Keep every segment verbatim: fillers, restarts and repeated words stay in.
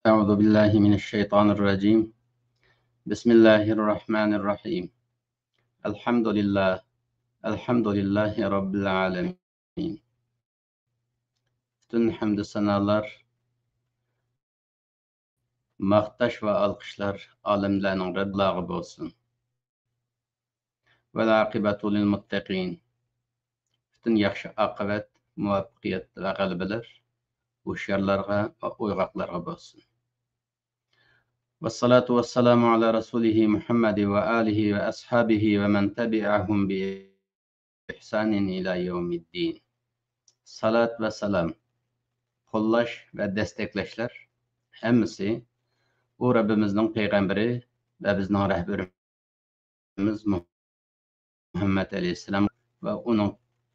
أعوذ بالله من الشيطان الرجيم. بسم الله الرحمن الرحيم. الحمد لله. الحمد لله رب العالمين. پۈتۈن ھەمدۇ سانالار، ماختاش ۋە ئالقىشلار ئالەملەرنىڭ رەببىگە بولسۇن. والعاقبة للمتقين. پۈتۈن ياخشى ئاقىۋەت، مۇۋەپپەقىيەت ۋە غەلىبىلەر ھوشيارلارغا ۋە ئويغاقلارغا بولسۇن. والصلاة والسلام على رسوله محمد وآله وأصحابه ومن تبعهم بإحسان إلى يوم الدين. سالات ۋە سالام، قوللاش ۋە دەستەكلەشلەر ھەممىسى ئۇ رەببىمىزنىڭ پەيغەمبىرى ۋە بىزنىڭ رەھبىرىمىز مۇھەممەد ئەلەيھىسسالام ۋە ئۇنىڭ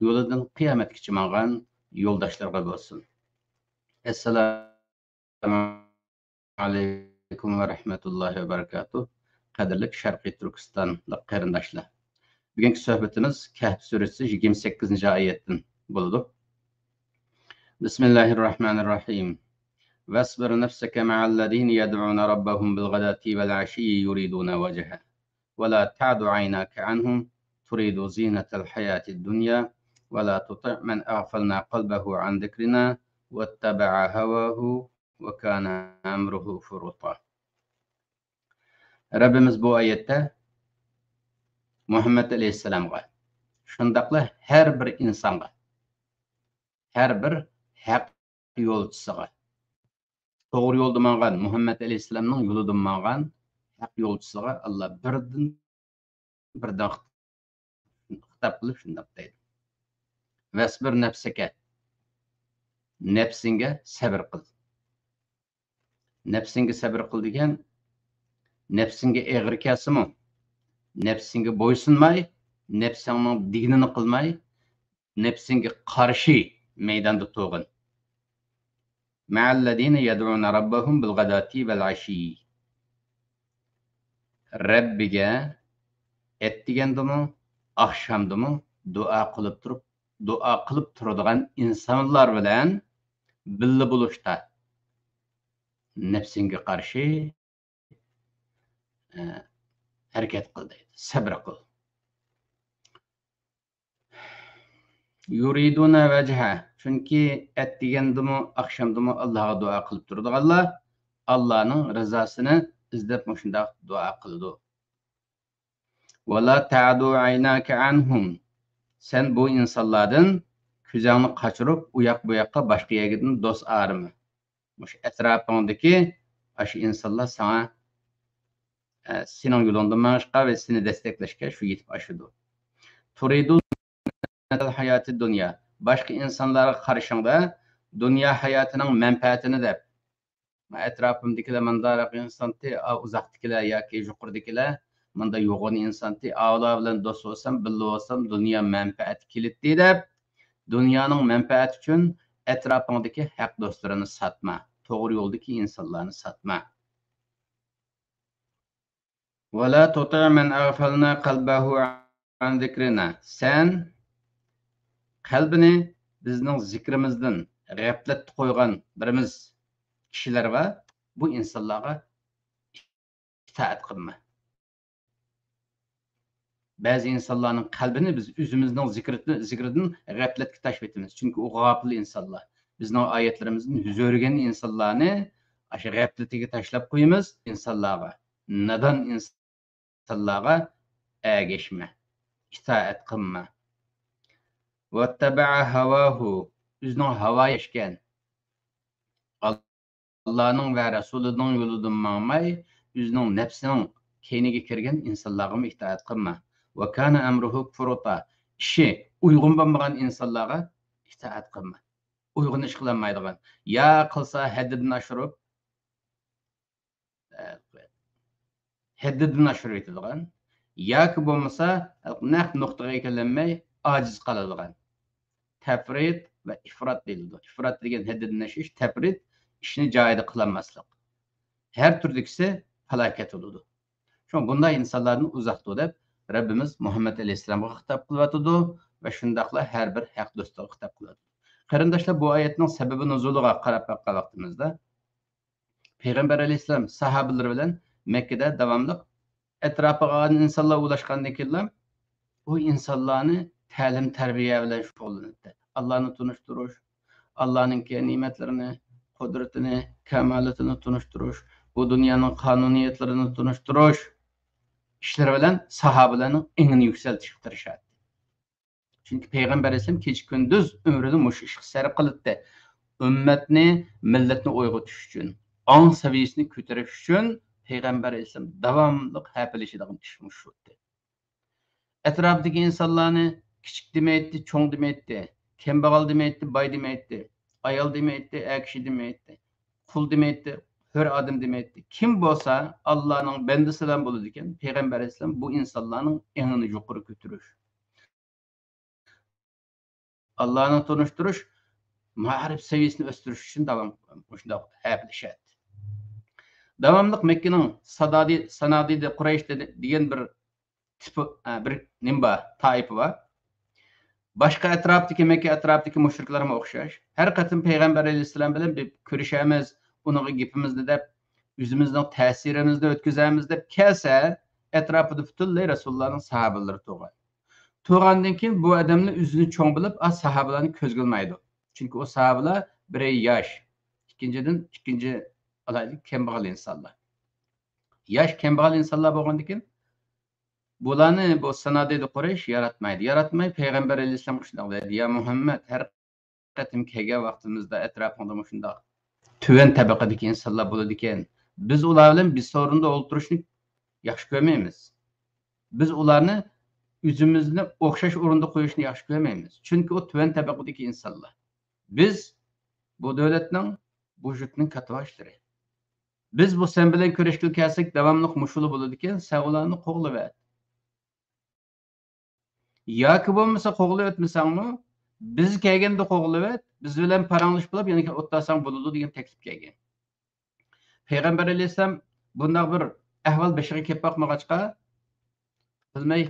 يولىدىن قىيامەتكىچە ماڭغان يولداشلىرىغا بولسۇن. السلام عليكم ورحمة الله وبركاته. قەدىرلىك شەرقىي تۈركىستانلىق قېرىنداشلار، بۈگۈنكى سۆھبىتىمىز كەھف سۈرىسى يىگىرمە سەككىزىنچى ئايەتتىن بولىدۇ. بسم الله الرحمن الرحيم. واصبر نفسك مع الذين يدعون ربهم بالغداة والعشي يريدون وجهه ولا تعد عيناك عنهم تريد زينة الحياة الدنيا ولا تطع من أغفلنا قلبه عن ذكرنا واتبع هواه وكان أمره فرطا. رەببىمىز بۇ ئايەتتە مۇھەممەد ئەلەيھىسسالامغا، شۇنداقلا ھەر بىر ئىنسانغا، ھەر بىر ھەق يولچىسىغا، توغرا يولدا ماڭغان، مۇھەممەد ئەلەيھىسسالامنىڭ يولىدا ماڭغان ھەق يولچىسىغا ئاللا بىردىن بىردىن خىتاب قىلىپ شۇنداق دەيدۇ: ۋەسبىر نەپسەكە، نەپسىڭگە سەبىر قىل. نەپسىڭگە سەبىر قىل دېگەن، نەپسىڭگە ئېغىر كەلسىمۇ، نەپسىڭگە بويسۇنماي، نەپسىڭنىڭ دېگىنىنى قىلماي، نەپسىڭگە قارشى مەيداندا تۇرغىن. مع الذين يدعون ربهم بالغداة والعشي. رەببىگە ئەتىگەندىمۇ، ئاخشامدىمۇ دۇئا قىلىپ تۇرۇپ، دۇئا قىلىپ تۇرىدىغان ئىنسانلار بىلەن بىللە بولۇشتا نەپسىڭگە قارشى، ئە، ھەرىكەت قىل دەيدۇ. سەبرى قىل. يريدون وجهه. چۈنكى ئەتىگەندىمۇ، ئاخشامدىمۇ ئاللاغا دۇئا قىلىپ تۇرىدىغانلار ئاللانىڭ رىزاسىنى ئىزدەپ مۇشۇنداق دۇئا قىلىدۇ. ولا تعد عيناك عنهم. سەن بۇ ئىنسانلاردىن كۆزۈڭنى قاچۇرۇپ، ئۇ ياق بۇ ياققا، باشقا يەرگىدىن دوست ئارىما. مۇشۇ ئەتراپىڭدىكى ئاشۇ ئىنسانلار ساڭا، ئە، سېنىڭ يولۇڭدا مېڭىشقا ۋە سېنى دەستەكلەشكە شۇ يېتىپ ئاشىدۇ. تريد زينة الحياة الدنيا. باشقا ئىنسانلارغا قارىشىڭدا دۇنيا ھاياتىنىڭ مەنپەئەتىنى دەپ، ئەتراپىمدىكىلەر مۇنداق ئىنسانتى، ئا، ئۇزاقتىكىلەر ياكى يۇقىرىدىكىلەر مۇنداق يوغان ئىنسانتى، ئاۋۇلار بىلەن دوست بولسام، بىللە بولسام، دۇنيا مەنپەئەتكە كېلىتتى دەپ، دۇنيانىڭ مەنپەئەتى ئۈچۈن ئەتراپىڭدىكى ھەق دوستلىرىنى ساتما، توغرا يولدىكى ئىنسانلارنى ساتما. ولا تطع من أغفلنا قلبه عن ذكرنا. سەن قەلبىنى بىزنىڭ زىكرىمىزدىن غەپلەتتە قويغان بىرىمىز كىشىلەر بار، بۇ ئىنسانلارغا ئىتائەت قىلما. بەزى ئىنسانلارنىڭ قەلبىنى بىز ئۆزىمىزنىڭ زىكرىدىن، زىكرىدىن غەپلەتكە تاشلىۋېتىمىز. چۈنكى ئۇ غاپىل ئىنسانلار. بىزنىڭ ئايەتلىرىمىزدىن يۈز ئۆرۈگەن ئىنسانلارنى ئاشۇ غەپلىتىگە تاشلاپ قويىمىز. ئىنسانلارغا، نادان ئىنسانلارغا ئەگەشمە، ئىتائەت قىلما. واتتەبەئە ھەۋاھۇ، ئۆزىنىڭ ھاۋايى ئىكەن. ئاللانىڭ ۋە رەسۇلىنىڭ يولىدىن ماڭماي، ئۆزىنىڭ نەپسىنىڭ كەينىگە كىرگەن ئىنسانلارغىمۇ ئىتائەت قىلما. ۋەكانە ئەمرۇھۇ فۇرۇتا، ئىشى ئۇيغۇن بولمىغان ئىنسانلارغا ئىتائەت قىلما. ئۇيغۇن ئىش قىلالمايدىغان، يا قىلسا ھەددىدىن ئاشۇرۇپ، ھەددىدىن ئاشۇرۇۋېتىدىغان ياكى بولمىسا نەق نۇقتىغا كېلەلمەي ئاجىز قالىدىغان. تەپرىت ۋە ئىفرات دېيىلىدۇ. ئىفرات دېگەن ھەددىدىن ئېشىش، تەپرىت ئىشنى جايىدا قىلالماسلىق. ھەر تۈردىكىسى پالاكەت بولىدۇ. شۇڭا بۇنداق ئىنسانلاردىن ئۇزاق تۇر دەپ رەببىمىز مۇھەممەد ئەلەيھىسسالامغا خىتاب قىلىۋاتىدۇ ۋە شۇنداقلا ھەر بىر ھەق دوستىغا خىتاب قىلىۋاتىدۇ. قېرىنداشلار، بۇ ئايەتنىڭ سەبەبى نۇزۇلىغا قاراپ باققان ۋاقتىمىزدا، پەيغەمبەر ئەلەيھىسسالام ساھابىلىرى بىلەن مەككىدە داۋاملىق ئەتراپىغا ئىنسانلار ئۇلاشقاندىن كېيىنلا، ئۇ ئىنسانلارنى تەلىم-تەربىيە بىلەن شۇغۇللىناتتى. ئاللانى تونۇشتۇرۇش، ئاللانىڭكى نېمەتلىرىنى، قۇدرىتىنى، كامالىتىنى تونۇشتۇرۇش، بۇ دۇنيانىڭ قانۇنىيەتلىرىنى تونۇشتۇرۇش ئىشلىرى بىلەن ساھابىلەرنىڭ ئېڭىنى يۈكسەلتىشكە تىرىشاتتى. چۈنكى پەيغەمبەر ئەلەيھىسسالام كېچە-كۈندۈز ئۆمرىنى مۇشۇ ئىشقا سەرپ قىلاتتى. ئۈممەتنى، مىللەتنى ئويغىتىش ئۈچۈن، ئاڭ سەۋىيەسىنى كۆتۈرۈش ئۈچۈن پەيغەمبەر ئەلەيھىسسالام داۋاملىق ھەپىلىشىدىغان ئىش مۇشۇ ئىدى. ئەتراپىدىكى ئىنسانلارنى كىچىك دېمەيتتى، چوڭ دېمەيتتى، كەمبەغەل دېمەيتتى، باي دېمەيتتى، ئايال دېمەيتتى، ئەر كىشى دېمەيتتى، قۇل دېمەيتتى، ھۆر ئادەم دېمەيتتى. كىم بولسا ئاللانىڭ بەندىسىلا بولىدىكەن، پەيغەمبەر ئەلەيھىسسالام بۇ ئىنسانلارنىڭ ئېڭىنى يۇقىرى كۆتۈرۈش، ئاللانى تونۇشتۇرۇش، مائارىپ سەۋىيەسىنى ئۆستۈرۈش ئۈچۈن داۋام مۇشۇنداق ھەپىلىشەتتى. داۋاملىق مەككىنىڭ سادادى، سانادىدە قۇرەيش دېدى-، دېگەن بىر تىپى، ئە، بىر نېمە بار، تائىپە بار. باشقا ئەتراپتىكى، مەككە ئەتراپتىكى مۇشرىكلارمۇ ئوخشاش. ھەر قېتىم پەيغەمبەر ئەلەيھىسسالام بىلەن بىر كۆرۈشەمىز، ئۇنىڭغا گېپىمىزنى دەپ، ئۆزىمىزنىڭ تەسىرىمىزنى ئۆتكۈزەمىز دەپ كەلسە، ئەتراپىدا پۈتۈنلەي رەسۇلۇللانىڭ ساھابىلىرى تۇرغان. تۇرغاندىن كېيىن بۇ ئادەمنى ئۆزىنى چوڭ بىلىپ، ئا، ساھابىلارنى كۆزگە ئىلمايدۇ. چۈنكى ئۇ ساھابىلار بىرى ياش، ئىككىنچىدىن، ئىككىنچى، ئالايلى، كەمبەغەل ئىنسانلار. ياش كەمبەغەل ئىنسانلار بولغاندىكىن، بۇلارنى بۇ سانادىدە قۇرەيش ياراتمايدۇ. ياراتماي پەيغەمبەر ئەلەيھىسسالامغا شۇنداق دەيدۇ: «يا مۇھەممەد، ھەر قېتىم كەلگەن ۋاقتىمىزدا ئەتراپىڭدا مۇشۇنداق تۆۋەن تەبىقىدىكى ئىنسانلار بولىدىكەن. بىز ئۇلار بىلەن بىر سورۇندا ئولتۇرۇشنى ياخشى كۆرمەيمىز. بىز ئۇلارنى ئۆزىمىزنى ئوخشاش ئورۇندا قويۇشنى ياخشى كۆرمەيمىز. چۈنكى ئۇ تۆۋەن تەبىقىدىكى ئىنسانلار. بىز بۇ دۆلەتنىڭ، بۇ يۇرتنىڭ كاتتىباشلىرى. بىز بۇ سەن بىلەن كۆرۈشكىلى كەلسەك، داۋاملىق مۇشۇلا بولىدىكەن، سەن ئۇلارنى قوغلىۋەت. ياكى بولمىسا قوغلىۋەتمىسەڭمۇ، بىز كەلگەندە قوغلىۋەت، بىز بىلەن پاراڭلىشىپ بولۇپ، يەنە كېيىن ئولتۇرساڭ بولىدۇ» دېگەن تەكلىپ كەلگەن. پەيغەمبەر ئەلەيھىسسالام بۇنداق بىر ئەھۋال بېشىغا كېلىپ باقمىغاچقا، بىلمەي،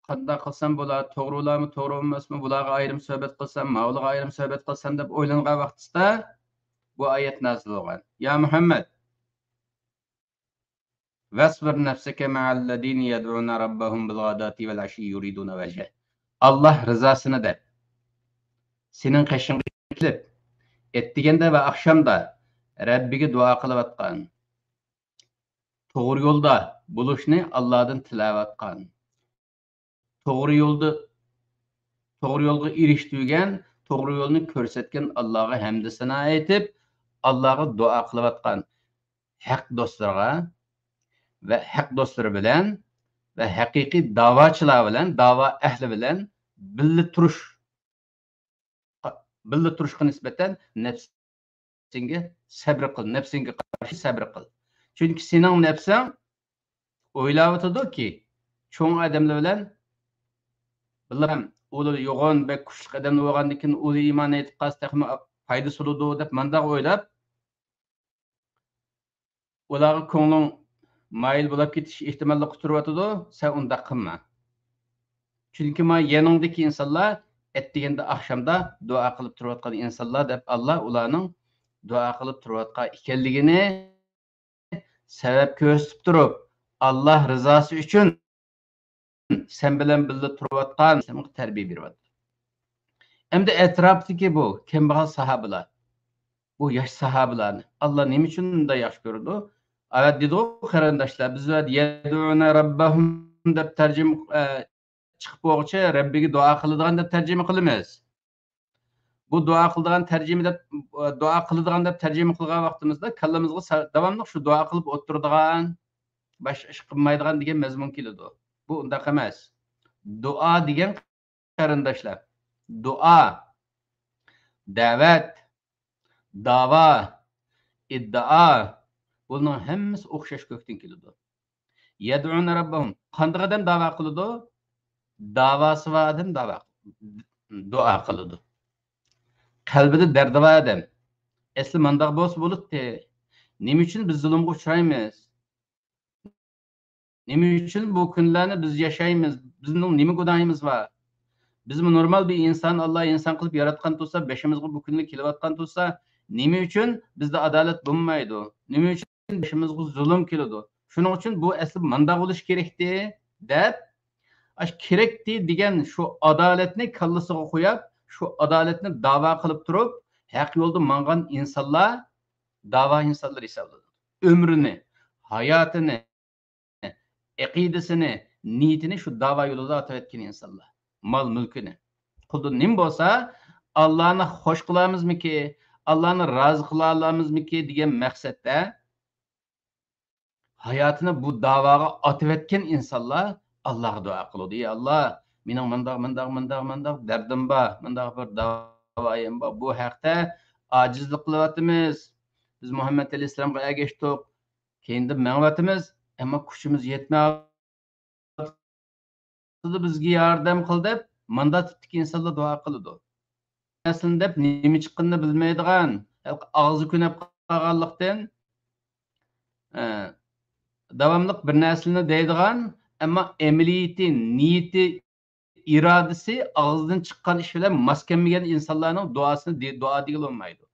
قانداق قىلسام بولا، توغرىلارمۇ، توغرا بولماسمۇ، بۇلارغا ئايرىم سۆھبەت قىلسام، ماۋۇلارغا ئايرىم سۆھبەت قىلسام دەپ ئويلانغان ۋاقتىسىدا بۇ ئايەت نازىل بولغان: «يا مۇھەممەد، ۋەسبىر نەفسەكە مەئەللەزىنە يەدئۇنە رەببەھۇم بىلغاداتى ۋەلئەشىييە يۇرىدۇنە ۋەجھە.» ئاللاھ رىزاسىنى دەپ، سېنىڭ قېشىڭغا كېلىپ، ئەتىگەندە ۋە ئاخشامدا رەببىگە دۇئا قىلىۋاتقان، توغرا يولدا بولۇشنى ئاللادىن تىلەۋاتقان، توغرا يولدا، توغرا يولغا ئېرىشتۈرگەن، توغرا يولنى كۆرسەتكەن ئاللاغا ھەمدۇ سانا ئېيتىپ، ئاللاغا دۇئا قىلىۋاتقان ھەق دوستلىرىغا ۋە ھەق دوستلىرى بىلەن ۋە ھەقىقىي داۋاچىلار بىلەن، داۋا ئەھلى بىلەن بىللە تۇرۇش، بىللە تۇرۇشقا نىسبەتەن نەپسىڭگە سەبرى قىل، نەپسىڭگە قارشى سەبرى قىل. چۈنكى سېنىڭ نەپسىڭ ئويلاۋاتىدۇكى، چوڭ ئادەملەر بىلەن بىللە، ئۇلار يوغان، بەك كۈچلۈك ئادەملەر بولغاندىكىن، ئۇلار ئىمان ئېيتىپ قالسا تېخىمۇ پايدىسى بولىدۇ دەپ مانداق ئويلاپ، ئۇلارغا كۆڭلۈڭ مايىل بولاپ كېتىش ئېھتىماللىقى تۇرۇۋاتىدۇ، سەن ئۇنداق قىلما. چۈنكى ما يېنىڭدىكى ئىنسانلار ئەتىگەندە، ئاخشامدا دۇئا قىلىپ تۇرۇۋاتقان ئىنسانلار دەپ، ئاللا ئۇلارنىڭ دۇئا قىلىپ تۇرۇۋاتقان ئىكەنلىكىنى سەۋەب كۆرسىتىپ تۇرۇپ، ئاللا رىزاسى ئۈچۈن سەن بىلەن بىللە تۇرۇۋاتقان، سەنگە تەربىيە بېرىۋاتىدۇ. ئەمدى ئەتراپتىكى بۇ كەمبەغەل ساھابىلار، بۇ ياش ساھابىلارنى ئاللا نېمە ئۈچۈن مۇنداق ياخشى كۆرىدۇ؟ ئەۋەت دېدىغۇ قېرىنداشلار، بىز يەدئۇنە رەببەھۇم دەپ تەرجىمە، ئە، چىقىپ بولغۇچە رەببىگە دۇئا قىلىدىغان دەپ تەرجىمە قىلىمىز. بۇ دۇئا قىلىدىغان تەرجىمە دەپ، دۇئا قىلىدىغان دەپ تەرجىمە قىلغان ۋاقتىمىزدا كاللىمىزغا سا-، داۋاملىق شۇ دۇئا قىلىپ ئولتۇرىدىغان، باشقا ئىش قىلمايدىغان دېگەن مەزمۇن كېلىدۇ. بۇ ئۇنداق ئەمەس. دۇئا دېگەن، قېرىنداشلار، دۇئا، دەۋەت، داۋا، ئىددىئا، بۇلارنىڭ ھەممىسى ئوخشاش كۆكتىن كېلىدۇ. يەدئۇنە رەببەھۇم. قانداق ئادەم داۋا قىلىدۇ؟ داۋاسى بار ئادەم داۋا، دۇئا قىلىدۇ. قەلبىدە دەردى بار ئادەم. ئەسلى مانداق بولسا بولاتتى. نېمە ئۈچۈن بىز زۇلۇمغا ئۇچرايمىز؟ نېمە ئۈچۈن بۇ كۈنلەرنى بىز ياشايمىز؟ بىزنىڭ نېمە گۇناھىمىز بار؟ بىزمۇ نورمال بىر ئىنسان، ئاللا ئىنسان قىلىپ ياراتقان تۇرسا، بېشىمىزغا بۇ كۈنلەر كېلىۋاتقان تۇرسا، نېمە ئۈچۈن بىزدە ئادالەت بولمايدۇ؟ نېمە ئۈچۈن بېشىمىزغا زۇلۇم كېلىدۇ؟ شۇنىڭ ئۈچۈن بۇ ئەسلى مۇنداق بولۇشى كېرەكتى، دەپ، ئاشۇ كېرەكتى دېگەن شۇ ئادالەتنى كاللىسىغا قويۇپ، شۇ ئادالەتنى داۋا قىلىپ تۇرۇپ، ھەق يولدا ماڭغان ئىنسانلار داۋا ئىنسانلىرى ھېسابلىنىدۇ. ئۆمرىنى، ھاياتىنى، ئەقىدىسىنى، نىيىتىنى شۇ داۋا يولىدا ئاتىۋەتكەن ئىنسانلار. مال-مۈلكىنى. قولىدا نېمە بولسا، ئاللانى خوش قىلارمىزمىكى، ئاللانى رازى قىلالامىزمىكى دېگەن مەقسەتتە ھاياتىنى بۇ داۋاغا ئاتىۋەتكەن ئىنسانلار ئاللاغا دۇئا قىلىدۇ. يا ئاللا، مېنىڭ مۇنداق، مۇنداق، مۇنداق، مۇنداق دەردىم بار، مۇنداق بىر داۋايىم بار. بۇ ھەقتە ئاجىزلىق قىلىۋاتىمىز. بىز مۇھەممەد ئەلەيھىسسالامغا ئەگەشتۇق. كەينىدىن مېڭىۋاتىمىز، ئەمما كۈچىمىز يەتمەيۋاتىدۇ، بىزگە ياردەم قىل دەپ، ماندا تىپتىكى ئىنسانلار دۇئا قىلىدۇ. مەسىلەن دەپ، نېمە چىققىنىنى بىلمەيدىغان، ئاغزى كۆنۈپ قالغانلىقتىن، ئە، داۋاملىق بىر نەرسىلەرنى دەيدىغان، ئەمما ئەمەلىيىتى، نىيىتى، ئىرادىسى ئاغزىدىن چىققان ئىش بىلەن ماس كەلمىگەن ئىنسانلارنىڭ دۇئاسىنى دې-، دۇئا دېگىلى بولمايدۇ.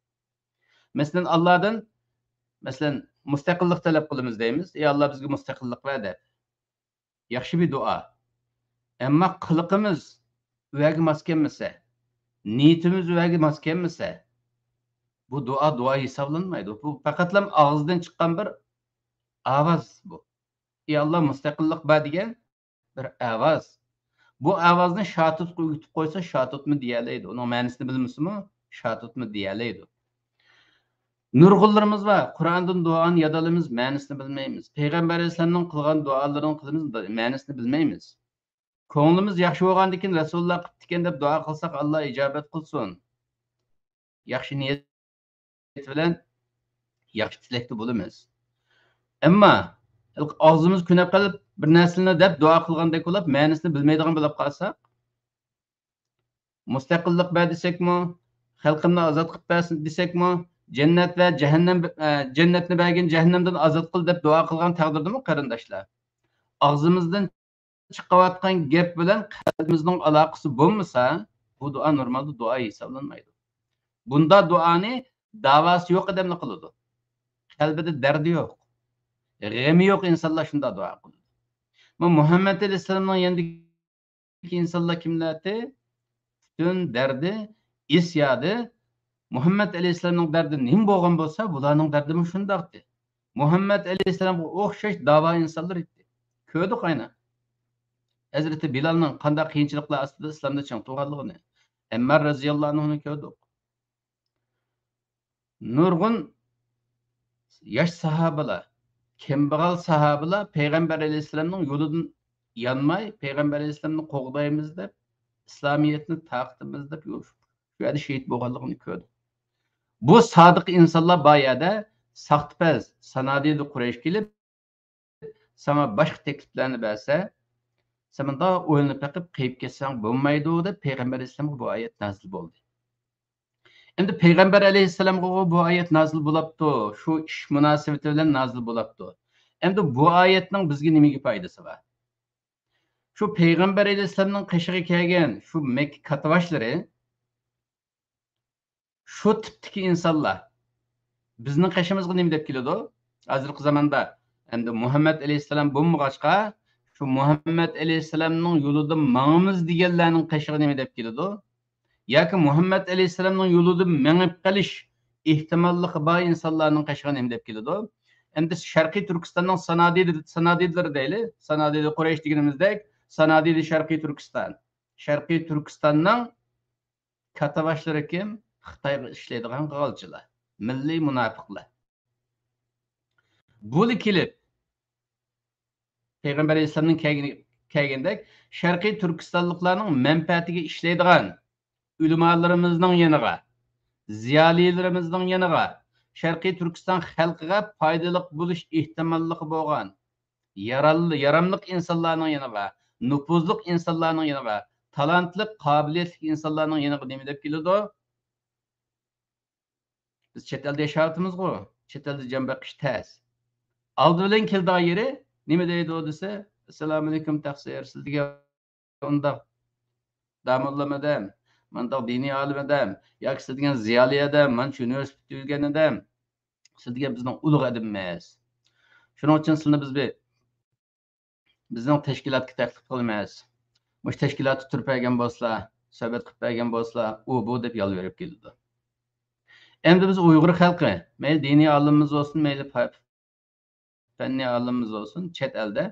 مەسىلەن، ئاللادىن، مەسىلەن، مۇستەقىللىق تەلەپ قىلىمىز دەيمىز. ئى ئاللا، بىزگە مۇستەقىللىق بەر دەپ. ياخشى بىر دۇئا. ئەمما قىلىقىمىز ئۇ يەرگە ماس كەلمىسە، نىيىتىمىز ئۇ يەرگە ماس كەلمىسە، بۇ دۇئا دۇئا ھېسابلانمايدۇ. بۇ پەقەتلا ئاغزىدىن چىققان بىر ئاۋاز بۇ. ئى ئاللا، مۇستەقىللىق بەر دېگەن بىر ئاۋاز. بۇ ئاۋازنى شاتۇتقا ئۆگىتىپ قويسا، شاتۇتما دېيەلەيدۇ. ئۇنىڭ مەنىسىنى بىلمىسىمۇ، شاتۇتما دېيەلەيدۇ. نۇرغۇنلىرىمىز بار، قۇرئاندىن دۇئانى يادالىمىز، مەنىسىنى بىلمەيمىز. پەيغەمبەر ئەلەيھىسسالامنىڭ قىلغان دۇئالىرىنى قىلىمىز، مەنىسىنى بىلمەيمىز. كۆڭلىمىز ياخشى بولغاندىكىن، رەسۇلۇللا قىپتىكەن دەپ دۇئا قىلساق، ئاللا ئىجابەت قىلسۇن. ياخشى نىيەت بىلەن ياخشى تىلەكتە بولىمىز. ئەمما ئاغزىمىز كۆنۈپ قېلىپ، بىر نەرسىلەرنى دەپ دۇئا قىلغاندەك بولۇپ، مەنىسىنى بىلمەيدىغان بولۇپ قالساق، مۇستەقىللىق بەر دېسەكمۇ، خەلقىمنى ئازاد قىلىپ بەرسۇن دېسەكمۇ، جەننەت ۋە جەھەننەم، ئە، جەننەتنى بەرگىن، جەھەننەمدىن ئازاد قىل دەپ دۇئا قىلغان تەقدىردىمۇ، قېرىنداشلار، ئاغزىمىزدىن چىقىۋاتقان گەپ بىلەن قەلبىمىزنىڭ ئالاقىسى بولمىسا، بۇ دۇئا نورمالدا دۇئا ھېسابلانمايدۇ. بۇنداق دۇئانى داۋاسى يوق ئادەملا قىلىدۇ. قەلبىدە دەردى يوق، غېمى يوق ئىنسانلار شۇنداق دۇئا قىلىدۇ. مۇ-، مۇھەممەد ئەلەيھىسسالامنىڭ يېنىدىكى ئىنسانلار كىملەردى؟ پۈتۈن دەردى، ئېسيادى. مۇھەممەد ئەلەيھىسسالامنىڭ دەردى نېمە بولغان بولسا، بۇلارنىڭ دەردىمۇ شۇنداقتى. مۇھەممەد ئەلەيھىسسالامغا ئوخشاش داۋا ئىنسانلار ئىدى. كۆردۇق ئاينا. ھەزرىتى بىلالنىڭ قانداق قىيىنچىلىقلار ئاستىدا ئىسلامدا چىڭ تۇرغانلىقىنى. ئەممار رەزىياللاھۇ ئەنھۇنى كۆردۇق. نۇرغۇن ياش ساھابىلار، كەمبەغەل ساھابىلار پەيغەمبەر ئەلەيھىسسالامنىڭ يولىدىن يانماي، پەيغەمبەر ئەلەيھىسسالامنى قوغدايمىز دەپ، ئىسلامىيەتنى تارقىتىمىز دەپ، شۇ يەردە شېھىت بولغانلىقىنى كۆردۇق. بۇ سادىق ئىنسانلار بار يەردە ساختىپەز سانادىدە قۇرەيش كېلىپ، ساڭا باشقا تەكلىپلەرنى بەرسە، سەن مۇنداق ئويلىنىپ بېقىپ قېيىپ كەتسەڭ بولمايدۇ، دەپ پەيغەمبەر ئەلەيھىسسالامغا بۇ ئايەت نازىل بولدى. ئەمدى پەيغەمبەر ئەلەيھىسسالامغا بۇ ئايەت نازىل بولاپتۇ، شۇ ئىش مۇناسىۋىتى بىلەن نازىل بولاپتۇ. ئەمدى بۇ ئايەتنىڭ بىزگە نېمىگە پايدىسى بار؟ شۇ پەيغەمبەر ئەلەيھىسسالامنىڭ قېشىغا كەلگەن شۇ مەككە كاتتىباشلىرى، شۇ تىپتىكى ئىنسانلار بىزنىڭ قېشىمىزغا نېمە دەپ كېلىدۇ؟ ھازىرقى زاماندا ئەمدى مۇھەممەد ئەلەيھىسسالام بولمىغاچقا، شۇ مۇھەممەد ئەلەيھىسسالامنىڭ يولىدا ماڭىمىز دېگەنلەرنىڭ قېشىغا نېمە دەپ كېلىدۇ؟ ياكى مۇھەممەد ئەلەيھىسسالامنىڭ يولىدا مېڭىپ قېلىش ئېھتىماللىقى بار ئىنسانلارنىڭ قېشىغا نېمە دەپ كېلىدۇ؟ ئەمدى شەرقىي تۈركىستاننىڭ سانادىدە، سانادىدىلىرى دەيلى، سانادىدە قۇرەيش دېگىنىمىزدەك، سانادىدە شەرقىي تۈركىستان. شەرقىي تۈركىستاننىڭ كاتتىباشلىرى كىم؟ خىتايغا ئىشلەيدىغان غالچىلار، مىللىي مۇناپىقلار. بۇلا كېلىپ، پەيغەمبەر ئەلەيھىسسالامنىڭ كەلگىنى-، كەلگەندەك، شەرقىي تۈركىستانلىقلارنىڭ مەنپەئەتىگە ئىشلەيدىغان ئۆلىمالىرىمىزنىڭ يېنىغا، زىيالىيلىرىمىزنىڭ يېنىغا، شەرقىي تۈركىستان خەلقىگە پايدىلىق بولۇش ئېھتىماللىقى بولغان يارال-، ياراملىق ئىنسانلارنىڭ يېنىغا، نوپۇزلۇق ئىنسانلارنىڭ يېنىغا، تالانتلىق، قابىلىيەتلىك ئىنسانلارنىڭ يېنىغا نېمە دەپ كېلىدۇ؟ بىز چەت ئەلدە ياشاۋاتىمىزغۇ، چەت ئەلدە جان بېقىش تەس. ئالدى بىلەن كېلىدىغان يېرى نېمە دەيدۇ دېسە، ئەسسالامۇئەلەيكۇم تەقسىر، سىز دېگەن ئۇنداق داموللام ئادەم، مانداق دىنىي ئالىم ئادەم ياكى سىز دېگەن زىيالىي ئادەم، مانچە ئۇنىۋېرسىتېت پۈتتۈرگەن ئادەم، سىز دېگەن بىزنىڭ ئۇلۇغ ئادىمىمىز. شۇنىڭ ئۈچۈن سىلىنى بىز بىر، بىزنىڭ تەشكىلاتقا تەكلىپ قىلىمىز. مۇشۇ تەشكىلاتتا تۇرۇپ بەرگەن بولسىلا، سۆھبەت قىلىپ بەرگەن بولسىلا، ئۇ بۇ دەپ يالۋۇرۇپ كېلىدۇ. ئەمدى بىز ئۇيغۇر خەلقى، مەيلى دىنىي ئالىمىمىز بولسۇن، مەيلى پەننىي ئالىمىمىز بولسۇن، چەت ئەلدە،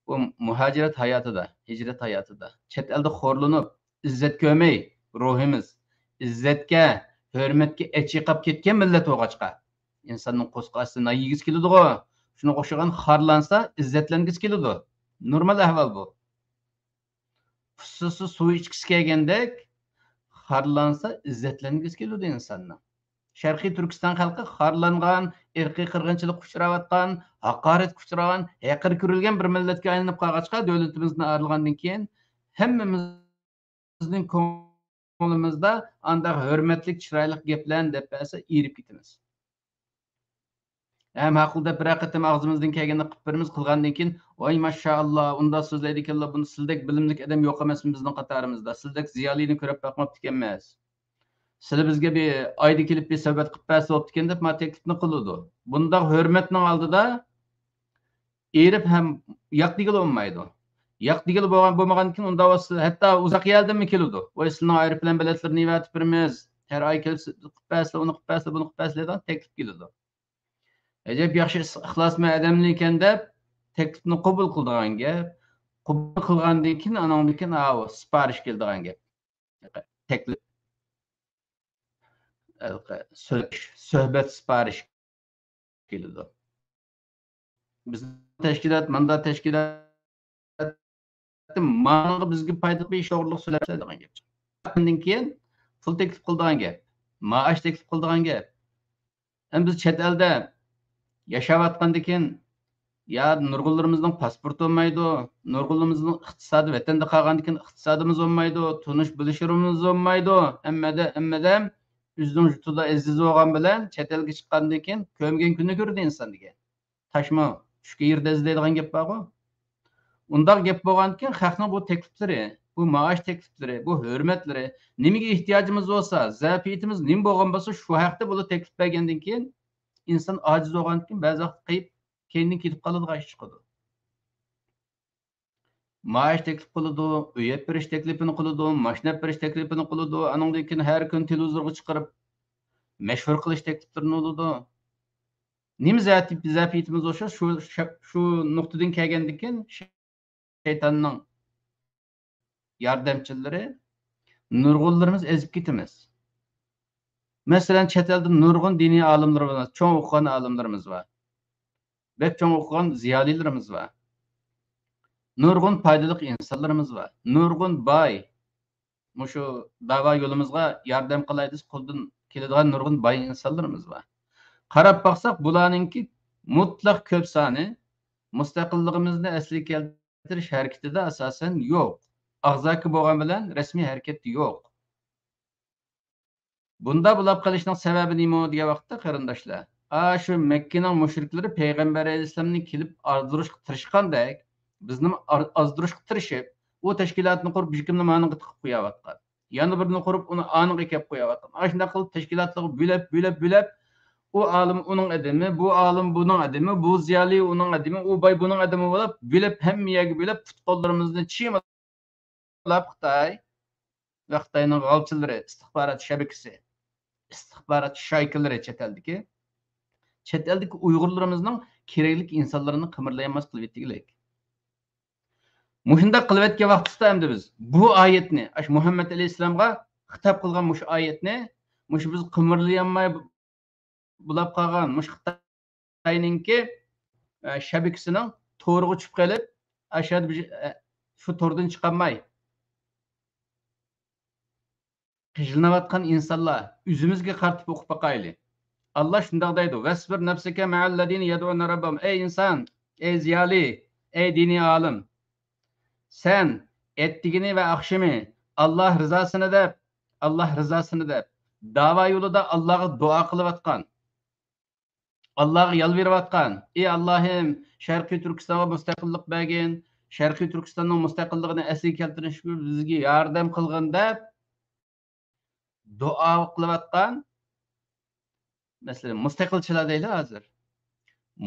ئۇ مۇھاجىرەت ھاياتىدا، ھىجرەت ھاياتىدا، چەت ئەلدە خورلىنىپ، ئىززەت كۆرمەي، روھىمىز ئىززەتكە، ھۆرمەتكە ئەچىقىپ كەتكەن مىللەت بولغاچقا، ئىنساننىڭ قورسىقى ئاچسا نان يېگۈسى كېلىدىغۇ، شۇنىڭغا ئوخشىغان خارلانسا ئىززەتلەنگۈسى كېلىدۇ. نورمال ئەھۋال بۇ. ئۇسسۇسى سۇ ئىچكۈسى كەلگەندەك، خارلانسا ئىززەتلەنگۈسى كېلىدۇ ئىنساننىڭ. شەرقىي تۈركىستان خەلقى خارلانغان، ئىرقىي قىرغىنچىلىققا ئۇچراۋاتقان، ھاقارەتكە ئۇچرىغان، ھەقىر كۆرۈلگەن بىر مىللەتكە ئايلىنىپ قالغاچقا، دۆلىتىمىزدىن ئايرىلغاندىن كېيىن ھەممىمىزنىڭ كۆڭلىمىزدا ئانداق ھۆرمەتلىك، چىرايلىق گەپلەرنى دەپ بەرسە ئېرىپ كېتىمىز. ھە، ماقۇل دەپ بىرەر قېتىم ئاغزىمىزدىن كەلگەننى قىلىپ بېرىمىز، قىلغاندىن كېيىن، ۋاي ماشائاللا، ئۇنداق سۆزلەيدىكەنلا، بۇنى سىلدەك بىلىملىك ئادەم يوق ئەمەسمۇ بىزنىڭ قاتارىمىزدا، سىلدەك زىيالىينى كۆرۈپ باقماپتىكەنمىز. سىلى بىزگە بىر ئايدا كېلىپ بىر سۆھبەت قىلىپ بەرسە بوپتىكەن دەپ مانا تەكلىپنى قىلىدۇ. بۇنداق ھۆرمەتنىڭ ئالدىدا ئېرىپ ھەم ياق دېگىلى بولمايدۇ. ياق دېگىلى بولغان، بولمىغاندىكىن ئۇنداق بولسا ھەتتا ئۇزاق يەردىنمۇ كېلىدۇ. ۋاي سىلىنىڭ ئايروپىلان بېلەتلىرىنى ئەۋەتىپ بېرىمىز، ھەر ئاي كېلىپ قىلىپ بەرسىلە، ئۇنى قىلىپ بەرسىلە، بۇنى قىلىپ بەرسىلە دەيدىغان تەكلىپ كېلىدۇ. ئەجەب ياخشى ئىس-، ئىخلاسمەن ئادەملىكەن دەپ تەكلىپنى قوبۇل قىلىدىغان گەپ. قوبۇل قىلغاندىن كېيىن، ئانىڭدىن كېيىن، ئاۋۇ سىپارىش كېلىدىغان گەپ. تەكلىپ. سۆز-، سۆھبەت سىپارىش كېلىدۇ. بىزنىڭ تەشكىلات، ماندا تەشكىلات، مانا بىزگە پايدىلىق بىر ئىش توغرىلىق سۆزلەپ دەيدىغان گەپ. ئاندىن كېيىن پۇل تەكلىپ قىلىدىغان گەپ، مائاش تەكلىپ قىلىدىغان گەپ. ئەمدى بىز چەت ئەلدە ياشاۋاتقاندىكىن، يا نۇرغۇنلىرىمىزنىڭ پاسپورتى بولمايدۇ، نۇرغۇنلىرىمىزنىڭ ئىقتىسادى، ۋەتەندە قالغاندىكىن ئىقتىسادىمىز بولمايدۇ، تونۇش بىلىشلىرىمىز بولمايدۇ. ھەممىدە، ھەممىدە ئۆزىنىڭ يۇرتىدا ئەزىز بولغان بىلەن چەت ئەلگە چىققاندىن كېيىن كۆرمىگەن كۈننى كۆرىدۇ ئىنسان دېگەن. تاشمۇ چۈشكەن يېرىدە ئىزدەيدىغان گەپ بارغۇ. ئۇنداق گەپ بولغاندىكىن خەقنىڭ بۇ تەكلىپلىرى، بۇ مائاش تەكلىپلىرى، بۇ ھۆرمەتلىرى، نېمىگە ئېھتىياجىمىز بولسا، زەرپىيىتىمىز نېمە بولغان بولسا، شۇ ھەقتە بۇلار تەكلىپ بەرگەندىن كېيىن ئىنسان ئاجىز بولغاندىكىن بەزى ۋاقىت قېيىپ، كەينىدىن كېتىپ قالىدىغان ئىش چىقىدۇ. مائاش تەكلىپ قىلىدۇ، ئۆي ئېلىپ بېرىش تەكلىپىنى قىلىدۇ، ماشىنا ئېلىپ بېرىش تەكلىپىنى قىلىدۇ، ئانىڭدىن كېيىن ھەر كۈنى تېلېۋىزورغا چىقىرىپ مەشھۇر قىلىش تەكلىپلىرىنى قىلىدۇ. نېمە زەرپىيىتىمىز بولسا شۇ، شۇ نۇقتىدىن كەلگەندىكىن شەيتاننىڭ ياردەمچىلىرى نۇرغۇنلىرىمىز ئېزىپ كېتىمىز. مەسىلەن، چەت ئەلدە نۇرغۇن دىنىي ئالىملىرىمىز بار، چوڭ ئوقۇغان ئالىملىرىمىز بار. بەك چوڭ ئوقۇغان زىيالىيلىرىمىز بار. نۇرغۇن پايدىلىق ئىنسانلىرىمىز بار. نۇرغۇن باي، مۇشۇ داۋا يولىمىزغا ياردەم قىلاي دېسە، قولدىن كېلىدىغان نۇرغۇن باي ئىنسانلىرىمىز بار. قاراپ باقساق، بۇلارنىڭكى مۇتلەق كۆپ سانى مۇستەقىللىقىمىزنى ئەسلىگە كەلتۈرۈش ھەرىكىتىدە ئاساسەن يوق. ئاغزاكى بولغان بىلەن رەسمىي ھەرىكەتتە يوق. بۇنداق بولاپ قېلىشنىڭ سەۋەبى نېمە دېگەن ۋاقىتتا، قېرىنداشلار، ئاشۇ مەككىنىڭ مۇشرىكلىرى پەيغەمبەر ئەلەيھىسسالامنى كېلىپ ئازدۇرۇشقا تىرىشقاندەك، بىزنىمۇ ئا-، ئازدۇرۇشقا تىرىشىپ، ئۇ تەشكىلاتنى قۇرۇپ، بىر كىمنى مانىڭغا تىقىپ قويۇۋاتقان. يەنە بىرىنى قۇرۇپ، ئۇنى ئانىڭغا ئەكەپ قويۇۋاتقان. ئاشۇنداق قىلىپ، تەشكىلاتلارغا بۆلۈپ، بۆلۈپ، بۆلۈپ، ئۇ ئالىم ئۇنىڭ ئادىمى، بۇ ئالىم بۇنىڭ ئادىمى، بۇ زىيالىي ئۇنىڭ ئادىمى، ئۇ باي بۇنىڭ ئادىمى بولاپ، بۆلۈپ، ھەممە يەرگە بۆلۈپ، پۇت-قوللىرىمىزنى چىيمىلاپ، خىتاي ۋە خىتاينىڭ غالچىلىرى، ئىستىخبارات شەبىكىسى، ئىستىخبارات شايكىلىرى چەت ئەلدىكى، چەت ئەلدىكى ئۇيغۇرلىرىمىزنىڭ كېرەكلىك ئىنسانلىرىنى قىمىرلىيالماس قىلىۋېتىگلىك. مۇشۇنداق قىلىۋەتكەن ۋاقتىدا ئەمدى بىز بۇ ئايەتنى، ئاشۇ مۇھەممەد ئەلەيھىسسالامغا خىتاب قىلغان مۇشۇ ئايەتنى، مۇشۇ بىز قىمىرلىيالماي بولاپ قالغان مۇشۇ خىتاينىڭكى، ئە، شەبىكىسىنىڭ تورىغا چۈشۈپ قېلىپ، ئاشۇ يەردە بىر، ئە، شۇ توردىن چىقالماي قىينىلىۋاتقان ئىنسانلار، ئۆزىمىزگە قارىتىپ ئوقۇپ باقايلى. ئاللا شۇنداق دەيدۇ، «ۋەسبىر نەپسىكە مەئەللەزىنە يەدئۇنە رەببەھۇم.» ئەي ئىنسان، ئەي زىيالىي، ئەي دىنىي ئالىم، سەن ئەتىگىنى ۋە ئاخشىمى ئاللا رىزاسىنى دەپ، ئاللا رىزاسىنى دەپ، داۋا يولىدا ئاللاغا دۇئا قىلىۋاتقان، ئاللاغا يالۋۇرۇۋاتقان، ئى ئاللاھىم، شەرقىي تۈركىستانغا مۇستەقىللىق بەرگىن، شەرقىي تۈركىستاننىڭ مۇستەقىللىقىنى ئەسلىگە كەلتۈرۈشكە بىزگە ياردەم قىلغىن دەپ، دۇئا قىلىۋاتقان، مەسىلەن، مۇستەقىلچىلار دەيلى ھازىر.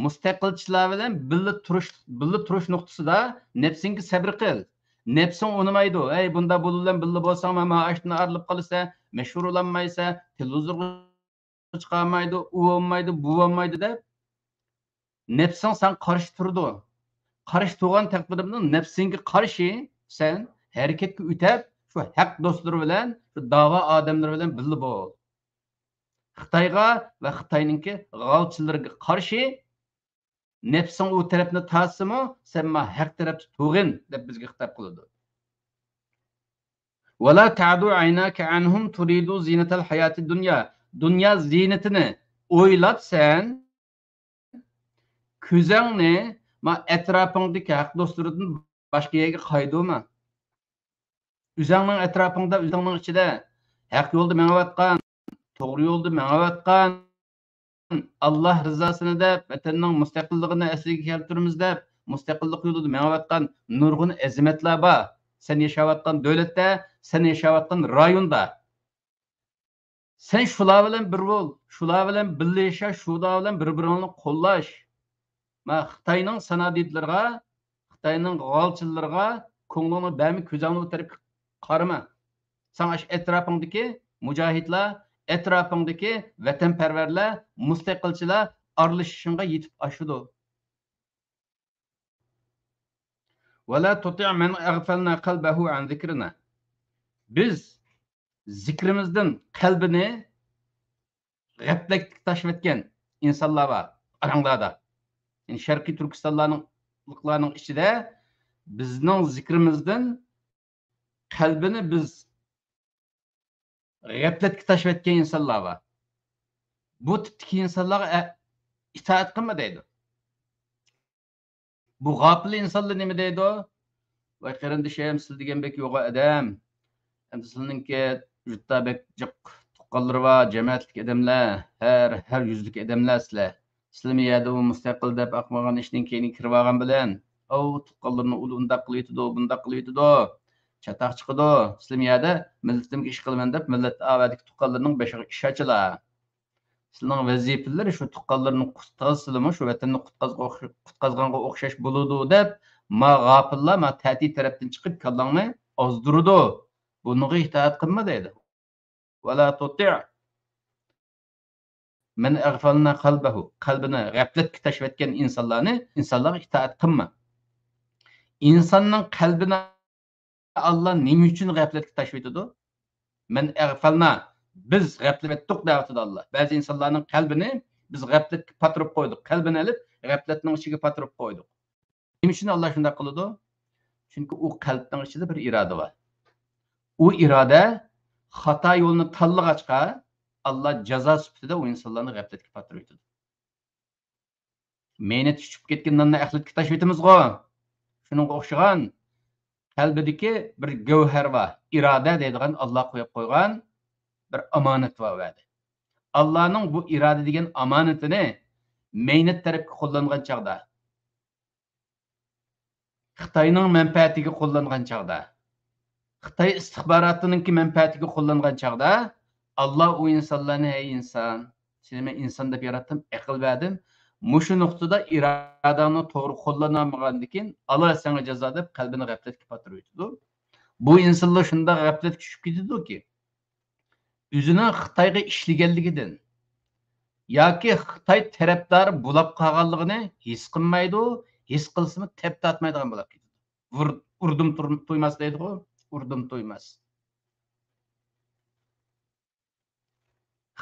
مۇستەقىلچىلار بىلەن بىللە تۇرۇش، بىللە تۇرۇش نۇقتىسىدا نەپسىڭگە سەبرى قىل. نەپسىڭ ئۇنىمايدۇ. ھەي، بۇندا بۇلار بىلەن بىللە بولساڭ، مانا ئاشتىن ئايرىلىپ قالىسەن، مەشھۇر بولالمايسەن، تېلېۋىزورغا چىقالمايدۇ، ئۇ بولمايدۇ، بۇ بولمايدۇ دەپ، نەپسىڭ ساڭا قارشى تۇرىدۇ. قارشى تۇرغان تەقدىردە نەپسىڭگە قارشى سەن ھەرىكەتكە ئۆتەپ، شۇ ھەق دوستلىرى بىلەن، شۇ داۋا ئادەملىرى بىلەن بىللە بول. خىتايغا ۋە خىتاينىڭكى غالچىلىرىغا قارشى نەپسىڭ ئۇ تەرەپنى تارتسىمۇ، سەن ما ھەق تەرەپتە تۇرغىن دەپ بىزگە خىتاب قىلىدۇ. ولا تعد عيناك عنهم تريد زينة الحياة الدنيا. دۇنيا زىينىتىنى ئويلاپ سەن كۆزۈڭنى ما ئەتراپىڭدىكى ھەق دوستلىرىدىن باشقا يەرگە قايدۇرما. ئۆزۈڭنىڭ ئەتراپىڭدا، ئۆزۈڭنىڭ ئىچىدە ھەق يولدا مېڭىۋاتقان، توغرا يولدا مېڭىۋاتقان، ئاللا رىزاسىنى دەپ، ۋەتەننىڭ مۇستەقىللىقىنى ئەسلىگە كەلتۈرىمىز دەپ، مۇستەقىللىق يولىدا مېڭىۋاتقان نۇرغۇن ئەزىمەتلەر بار. سەن ياشاۋاتقان دۆلەتتە، سەن ياشاۋاتقان رايوندا. سەن شۇلار بىلەن بىر بول، شۇلار بىلەن بىللە ياشا، شۇلار بىلەن بىر-بىرىڭنى قوللاش. ما خىتاينىڭ سانادىدلىرىغا، خىتاينىڭ غالچىلىرىغا كۆڭلۈڭنى بەرمە، كۆزۈڭنى ئۇ تەرەپكە قارىما. ساڭا ئاشۇ ئەتراپىڭدىكى مۇجاھىدلار، ئەتراپىڭدىكى ۋەتەنپەرۋەرلەر، مۇستەقىلچىلار ئارىلىشىشىڭغا يېتىپ ئاشىدۇ. ولا تطع من أغفلنا قلبه عن ذكرنا. بىز زىكرىمىزدىن قەلبىنى غەپلەتكە تاشلىۋەتكەن ئىنسانلار بار ئاراڭلاردا. يەنى شەرقىي تۈركىستانلارنىڭ، لارنىڭ ئىچىدە بىزنىڭ زىكرىمىزدىن قەلبىنى بىز غەپلەتكە تاشلىۋەتكەن ئىنسانلار بار. بۇ تىپتىكى ئىنسانلارغا ئە-، ئىتائەت قىلما دەيدۇ. بۇ غاپىل ئىنسانلار نېمە دەيدۇ؟ ۋاي قېرىندىشىم، سىلەر دېگەن بەك يوغان ئادەم. ئەمدى سىلەرنىڭكى يۇرتتا بەك جىق تۇغقانلىرى بار، جەمەتلىك ئادەملەر، ھەر، ھەر يۈزلۈك ئادەملەر سىلەر. سىلەرمۇ يەردە ئۇ مۇستەقىل دەپ ئاقمىغان ئىشتىن كېيىن كىرىۋالغان بىلەن، ئاۋۇ تۇغقانلىرىنى ئۇ ئۇنداق قىلىۋېتىدۇ، بۇنداق قىلىۋېتىدۇ، چاتاق چىقىدۇ. سىلەرمۇ يەردە مىللىتىمگە ئىش قىلىمەن دەپ، مىللەت ئاۋەدىكى تۇغقانلىرىنىڭ بېشىغا ئىش ئاچىلا. سىلىنىڭ ۋەزىپىلىرى شۇ تۇغقانلىرىنى قۇتقازسىلىمۇ، شۇ ۋەتەننى قۇتقازغا ئوخش-، قۇتقازغانغا ئوخشاش بولىدۇ دەپ، ما غاپىللار، ما تەتۈر تەرەپتىن چىقىپ كاللاڭنى ئازدۇرىدۇ. بۇنىڭغا ئىتائەت قىلما دەيدۇ. ولا تطع من أغفلنا قلبه. قەلبىنى غەپلەتكە تاشلىۋەتكەن ئىنسانلارنى، ئىنسانلارغا ئىتائەت قىلما. ئىنساننىڭ قەلبىنى ئاللا نېمە ئۈچۈن غەپلەتكە تاشلىۋېتىدۇ؟ من أغفلنا، بىز غەپلەتتۇق دەۋاتىدۇ ئاللا. بەزى ئىنسانلارنىڭ قەلبىنى بىز غەپلەتكە پاتۇرۇپ قويدۇق. قەلبىنى ئېلىپ، غەپلەتنىڭ ئىچىگە پاتۇرۇپ قويدۇق. نېمە ئۈچۈن ئاللا شۇنداق قىلىدۇ؟ چۈنكى ئۇ قەلبنىڭ ئىچىدە بىر ئىرادە بار. ئۇ ئىرادە خاتا يولنى تاللىغاچقا، ئاللا جازا سۈپىتىدە ئۇ ئىنسانلارنى غەپلەتكە پاتۇرۇۋېتىدۇ. مەينەت چۈشۈپ كەتكەن ناننى ئەخلەتكە تاشلىۋېتىمىزغۇ؟ شۇنىڭغا ئوخشىغان قەلبىدىكى بىر گەۋھەر بار. ئىرادە دەيدىغان ئاللا قويۇپ قويغان بىر ئامانەت بار ئۇ يەردە. ئاللانىڭ بۇ ئىرادە دېگەن ئامانىتىنى مەينەت تەرەپكە قوللانغان چاغدا، خىتاينىڭ مەنپەئەتىگە قوللانغان چاغدا، خىتاي ئىستىخباراتىنىڭكى مەنپەئەتىگە قوللانغان چاغدا، ئاللا ئۇ ئىنسانلارنى، ھەي ئىنسان، سېنى مەن ئىنسان دەپ ياراتتىم، ئەقىل بەردىم، مۇشۇ نۇقتىدا ئىرادەڭنى توغرا قوللانالمىغاندىكىن، ئالا ساڭا جازا دەپ قەلبىنى غەپلەتكە پاتۇرۇۋېتىدۇ. بۇ ئىنسانلار شۇنداق غەپلەتكە چۈشۈپ كېتىدۇكى، ئۆزىنىڭ خىتايغا ئىشلىگەنلىكىدىن ياكى خىتاي تەرەپدارى بولاپ قالغانلىقىنى ھېس قىلمايدۇ، ھېس قىلسىمۇ تەپ تارتمايدىغان بولاپ كېتىدۇ. ۋۇر-، ئۇردۇم تۇر-، تويماس دەيدىغۇ، ئۇردۇم تويماس.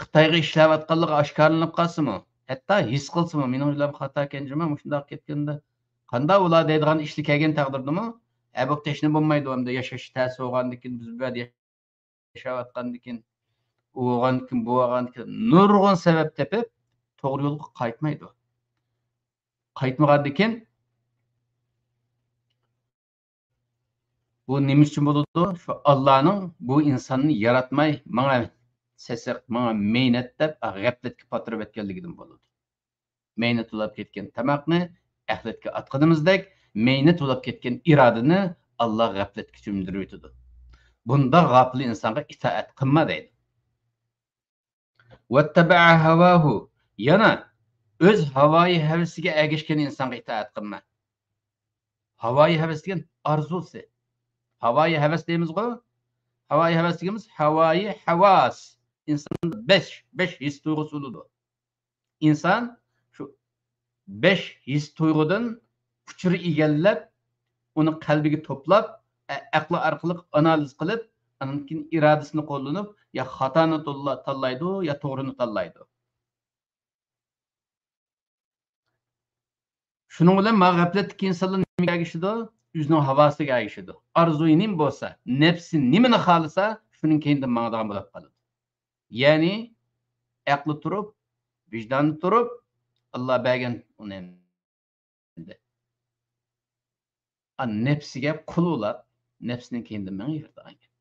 خىتايغا ئىشلەۋاتقانلىقى ئاشكارىلىنىپ قالسىمۇ، ھەتتا ھېس قىلسىمۇ، مېنىڭ ئۆيلەم خاتاكەن جۇما، مۇشۇنداق كەتكەندە، قانداق ئۇلار دەيدىغان ئىشلار كەلگەن تەقدىردىمۇ، ھە، بولۇپ تەشنە بولمايدۇ، ئەمدى ياشاش تەس بولغاندىكىن، بىز بۇ يەردە ياشاۋاتقاندىكىن، ئۇ بولغاندىكىن، بۇ بولغاندىكىن، نۇرغۇن سەۋەب تېپىپ، توغرا يولغا قايتمايدۇ. قايتمىغاندىكىن، بۇ نېمە ئۈچۈن بولىدۇ؟ شۇ ئاللانىڭ بۇ ئىنساننى ياراتماي، ماڭا سېسىق، ماڭا مەينەت دەپ، غەپلەتكە پاتۇرۇپ ئۆتكەنلىكىدىن بولىدۇ. مەينەت بولاپ كەتكەن تاماقنى ئەخلەتكە ئاتقىنىمىزدەك، مەينەت بولاپ كەتكەن ئىرادىنى ئاللا غەپلەتكە چۆمدۈرۈۋېتىدۇ. بۇنداق غاپىل ئىنسانغا ئىتائەت قىلما دەيدۇ. ۋەتتەبەئە ھەۋاھۇ. يەنە ئۆز ھاۋايى ھەۋىسىگە ئەگەشكەن ئىنسانغا ئىتائەت قىلما. ھاۋايى ھەۋەس دېگەن ئارزۇسى. ھاۋايى ھەۋەس دەيمىزغۇ؟ ھاۋايى ھەۋەس دېگىنىمىز ھاۋايى ھەۋاس. ئىنساندا بەش، بەش ھېس تۇيغۇسى بولىدۇ. ئىنسان شۇ بەش ھېس تۇيغۇدىن ئۇچۇر ئىگىلەپ، ئۇنى قەلبىگە توپلاپ، ئە-، ئەقلى ئارقىلىق ئانالىز قىلىپ، ئاندىن كېيىن ئىرادىسىنى قوللىنىپ، يا خاتانى توللا-، تاللايدۇ، يا توغرىنى تاللايدۇ. شۇنىڭ بىلەن مانا غەپلەتتىكى ئىنسانلار نېمىگە ئەگىشىدۇ؟ ئۆزىنىڭ ھاۋاسىغا ئەگىشىدۇ. ئارزۇيى نېمە بولسا، نەپسى نېمىنى خالىسا، شۇنىڭ كەينىدىن ماڭىدىغان بولۇپ قالىدۇ. يەنى ئەقلى تۇرۇپ، ۋىجدانى تۇرۇپ، ئاللا بەرگەن ئۇنى ئەمدى. ئا، نەپسىگە قۇل بولاپ، نەپسىنىڭ كەينىدىن مېڭىۋېرىدىغان گەپ.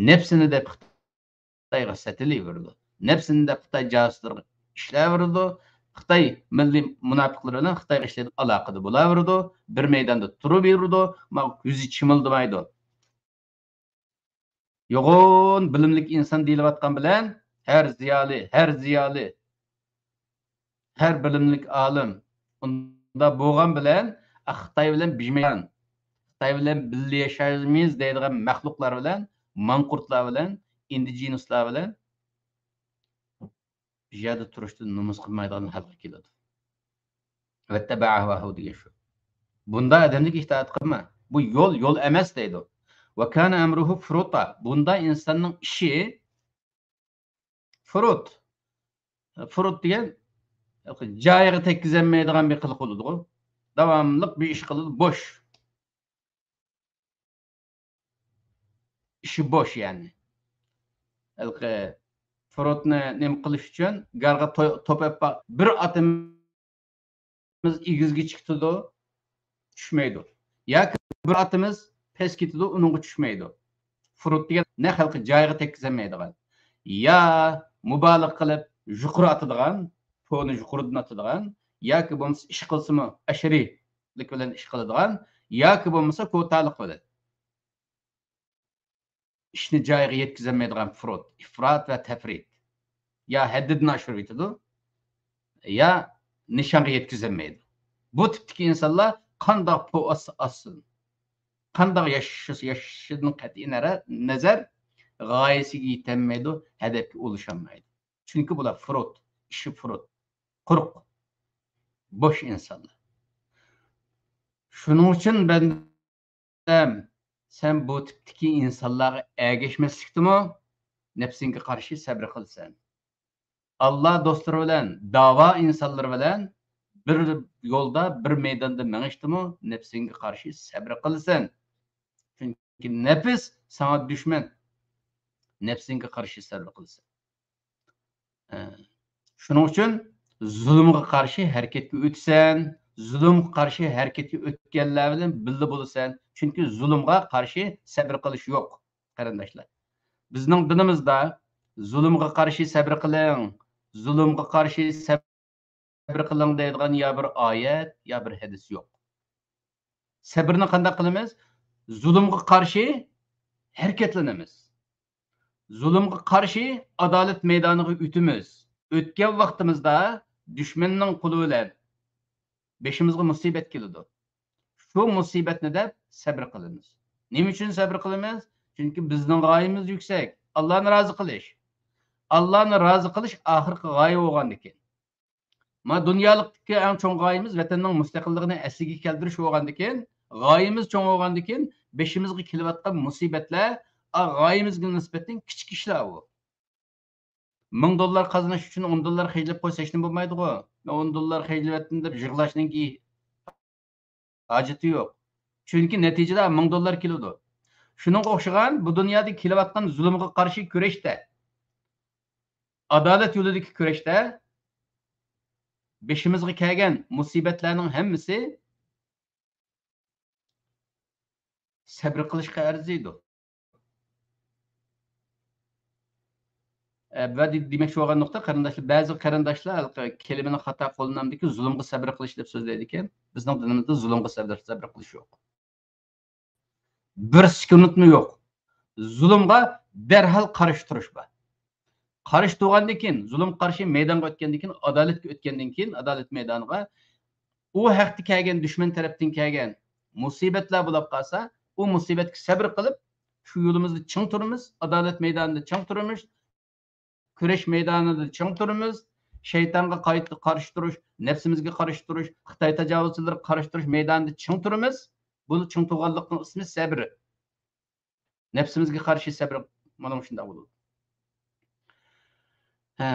نەپسىنى دەپ خىتايغا سېتىلىۋېرىدۇ. نەپسىنى دەپ خىتاي جاسۇسلىرىغا ئىشلەۋېرىدۇ. خىتاي مىللىي مۇناپىقلىرى بىلەن خىتايغا ئىشلەيدۇ، ئالاقىدە بولاۋېرىدۇ. بىر مەيداندا تۇرۇۋېرىدۇ. مانا كۆزى چىمىلدىمايدۇ. يوغان بىلىملىك ئىنسان دېيىلىۋاتقان بىلەن ھەر زىيالىي، ھەر زىيالىي، ھەر بىلىملىك ئالىم ئۇنداق بولغان بىلەن، ئا، خىتاي بىلەن بىر مەيدان، خىتاي بىلەن بىللە ياشايمىز دەيدىغان مەخلۇقلار بىلەن، ماڭقۇرتلار بىلەن، ئىندىجېنۇسلار بىلەن بىر يەردە تۇرۇشتىن نومۇس قىلمايدىغان ھالغا كېلىدۇ. ۋەتتەبەئە ھەۋاھۇ دېگەن شۇ. بۇنداق ئادەملىك ئىتائەت قىلما. بۇ يول، يول ئەمەس دەيدۇ. ۋە كانە ئەمرۇھۇ فۇرۇتا. بۇنداق ئىنساننىڭ ئىشى فۇرۇت. فۇرۇت دېگەن جايىغا تەگكۈزەلمەيدىغان بىر قىلىق بولىدىغۇ. داۋاملىق بىر ئىش قىلىدۇ، بوش. ئىشى بوش يەنى. ھېلىقى فۇرۇتنى نېمە قىلىش ئۈچۈن گارغا تو-، توپ ئېلىپ با-، بىر ئاتىمىز ئېگىزگە چىقىدۇ، چۈشمەيدۇ. ياكى بىر ئاتىمىز پەس كېتىدۇ، ئۇنىڭغا چۈشمەيدۇ. فۇرۇت دېگەن نەق ھېلىقى جايىغا تەگكۈزەلمەيدىغان. يا مۇبالىغە قىلىپ يۇقىرى ئاتىدىغان، پونى يۇقىرىدىن ئاتىدىغان، ياكى بولمىسا ئىش قىلسىمۇ ئەشىرىيلىك بىلەن ئىش قىلىدىغان، ياكى بولمىسا كوتالىق بىلەن. ئىشنى جايىغا يەتكۈزەلمەيدىغان فۇرۇت، ئىفرات ۋە تەفرىت. يا ھەددىدىن ئاشۇرۇۋېتىدۇ، يا نىشانغا يەتكۈزەلمەيدۇ. بۇ تىپتىكى ئىنسانلار قانداق پو ئاتسا ئاتسۇن، قانداق ياشىسا ياشىسۇن، ياشىشىدىن قەتئىي نەرە-، نەزەر، غايىسىگە يېتەلمەيدۇ، ھەدەپكە ئۇلىشالمايدۇ. چۈنكى بۇلار فۇرۇت، ئىشى فۇرۇت، قۇرۇق، بوش ئىنسانلار. شۇنىڭ ئۈچۈن بەندە ئادەم، سەن بۇ تىپتىكى ئىنسانلارغا ئەگەشمەسلىكتىمۇ نەپسىڭگە قارشى سەبرى قىلىسەن. ئاللا دوستلىرى بىلەن، داۋا ئىنسانلىرى بىلەن بىر يولدا، بىر مەيداندا مېڭىشتىمۇ نەپسىڭگە قارشى سەبرى قىلىسەن. چۈنكى نەپس ساڭا دۈشمەن. نەپسىڭگە قارشى سەبرى قىلىسەن. ئە، شۇنىڭ ئۈچۈن زۇلۇمغا قارشى ھەرىكەتكە ئۆتىسەن، زۇلۇمغا قارشى ھەرىكەتكە ئۆتكەنلەر بىلەن بىللە بولىسەن. چۈنكى زۇلۇمغا قارشى سەبرى قىلىش يوق، قېرىنداشلار. بىزنىڭ دىنىمىزدا زۇلۇمغا قارشى سەبرى قىلىڭ، زۇلۇمغا قارشى سەبرى قىلىڭ دەيدىغان يا بىر ئايەت، يا بىر ھەدىس يوق. سەبرىنى قانداق قىلىمىز؟ زۇلۇمغا قارشى ھەرىكەتلىنىمىز. زۇلۇمغا قارشى ئادالەت مەيدانىغا ئۆتىمىز. ئۆتكەن ۋاقتىمىزدا دۈشمەننىڭ قولى بىلەن بېشىمىزغا مۇسىبەت كېلىدۇ. شۇ مۇسىبەتنى دەپ سەبرى قىلىمىز. نېمە ئۈچۈن سەبرى قىلىمىز؟ چۈنكى بىزنىڭ غايىمىز يۈكسەك. ئاللانى رازى قىلىش. ئاللانى رازى قىلىش ئاخىرقى غايە بولغاندىكىن. ما دۇنيالىقتىكى ئەڭ چوڭ غايىمىز ۋەتەننىڭ مۇستەقىللىقىنى ئەسلىگە كەلتۈرۈش بولغاندىكىن، غايىمىز چوڭ بولغاندىكىن، بېشىمىزغا كېلىۋاتقان مۇسىبەتلەر، ئا، غايىمىزگە نىسبەتەن كىچىك ئىشلار ئۇ. مىڭ دوللار قازىنىش ئۈچۈن ئون دوللار خەجلەپ قويسا ھېچنېمە بولمايدىغۇ. مەن ئون دوللار خەجلىۋەتتىم دەپ يىغلاشنىڭكى ھاجىتى يوق. چۈنكى نەتىجىدە مىڭ دوللار كېلىدۇ. شۇنىڭغا ئوخشىغان بۇ دۇنيادا كېلىۋاتقان زۇلۇمغا قارشى كۈرەشتە، ئادالەت يولىدىكى كۈرەشتە بېشىمىزغا كەلگەن مۇسىبەتلەرنىڭ ھەممىسى سەبرى قىلىشقا ئەرزىيدۇ. ئە، ۋە دې-، دېمەكچى بولغان نۇقتا، قېرىنداشلار، بەزى قېرىنداشلار ھېلىقى كەلىمىنى خاتا قوللىنامدىكى زۇلۇمغا سەبرى قىلىش دەپ سۆزلەيدىكەن. بىزنىڭ دىنىمىزدا زۇلۇمغا سەبرى، سەبرى قىلىش يوق. بىر سېكۇنتمۇ يوق. زۇلۇمغا دەرھال قارشى تۇرۇش بار. قارشى تۇرغاندىن كېيىن، زۇلۇم قارشى مەيدانغا ئۆتكەندىن كېيىن، ئادالەتكە ئۆتكەندىن كېيىن، ئادالەت مەيدانىغا ئۇ ھەقتە كەلگەن، دۈشمەن تەرەپتىن كەلگەن مۇسىبەتلەر بولۇپ قالسا، ئۇ مۇسىبەتكە سەبرى قىلىپ، شۇ يولىمىزدا چىڭ تۇرىمىز، ئادالەت مەيدانىدا چىڭ تۇرىمىز، كۈرەش مەيدانىدا چىڭ تۇرىمىز. شەيتانغا قايت-، قارشى تۇرۇش، نەپسىمىزگە قارشى تۇرۇش، خىتاي تاجاۋۇزچىلىرىغا قارشى تۇرۇش مەيدانىدا چىڭ تۇرىمىز. بۇ چىڭ تۇرغانلىقنىڭ ئىسمى سەبرى. نەپسىمىزگە قارشى سەبرى مانا مۇشۇنداق بولىدۇ. ھە،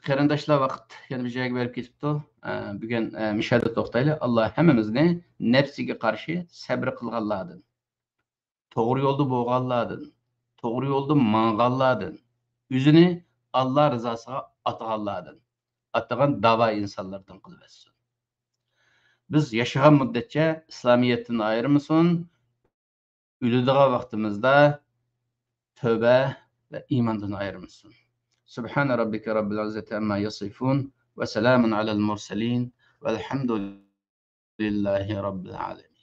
قېرىنداشلار، ۋاقىت يەنە بىر جايغا بېرىپ كېتىپتۇ. ھە، بۈگۈن، ھە، مۇشۇ يەردە توختايلى. ئاللا ھەممىمىزنى نەپسىگە قارشى سەبرى قىلغانلاردىن، توغرا يولدا بولغانلاردىن، توغرا يولدا ماڭغانلاردىن، ئۆزىنى ئاللا رىزاسىغا ئاتىغانلاردىن، ئاتىغان داۋا ئىنسانلاردىن قىلىۋەتسۇن. بىز ياشىغان مۇددەتچە ئىسلامىيەتتىن ئايرىمىسۇن، ئۆلىدىغان ۋاقتىمىزدا تۆبە ۋە ئىماندىن ئايرىمىسۇن. سبحان ربك رب العزة عما يصفون وسلام على المرسلين والحمد لله رب العالمين.